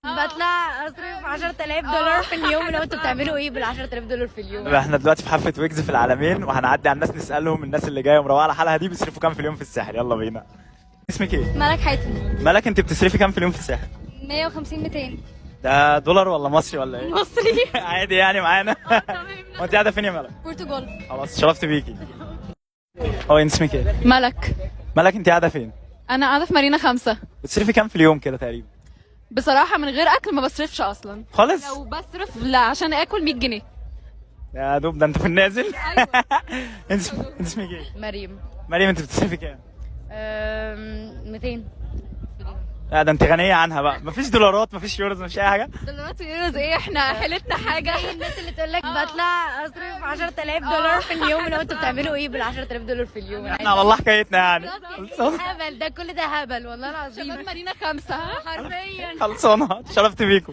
بطلع اصرف 10000 دولار في اليوم. لو انتوا بتعملوا ايه بال 10000 دولار في اليوم؟ احنا دلوقتي في حفلة ويجز في العلمين، وهنعدي على الناس نسالهم الناس اللي جاية ومروقه على حالها دي بيصرفوا كام في اليوم في الساحل. يلا بينا. اسمك ايه؟ ملك حاتم. ملك، انت بتصرفي كام في اليوم في الساحل؟ 150 200. ده دولار ولا مصري ولا ايه؟ مصري. عادي يعني معانا. وانت قاعدة فين يا ملك؟ بورتو جولف. خلاص، شرفت بيكي. هو انت اسمك ايه؟ ملك. ملك، انت قاعدة فين؟ انا قاعدة في مارينا 5. بتصرفي كام في اليوم كده تقريبا؟ بصراحة من غير اكل ما بصرفش اصلا. خالص؟ لو بصرف، لا، عشان اكل 100 جنيه. يا دوب، ده انت في النازل. انت اسمك ايه؟ مريم. مريم، انت بتصرفي كام؟ 200. لا ده انت غنية عنها بقى، مفيش دولارات، مفيش يوروز، مفيش اي حاجة. دولارات ويوروز ايه؟ احنا حيلتنا حاجه. زي الناس اللي تقول لك بطلع اصرف 10000 دولار في اليوم. لو انتوا بتعملوا ايه بال 10000 دولار في اليوم؟ احنا على الله حكايتنا يعني. خلصانة. هبل ده، كل ده هبل والله العظيم. شباب مارينا 5، ها؟ حرفيا. خلصانة، شرفت بيكم.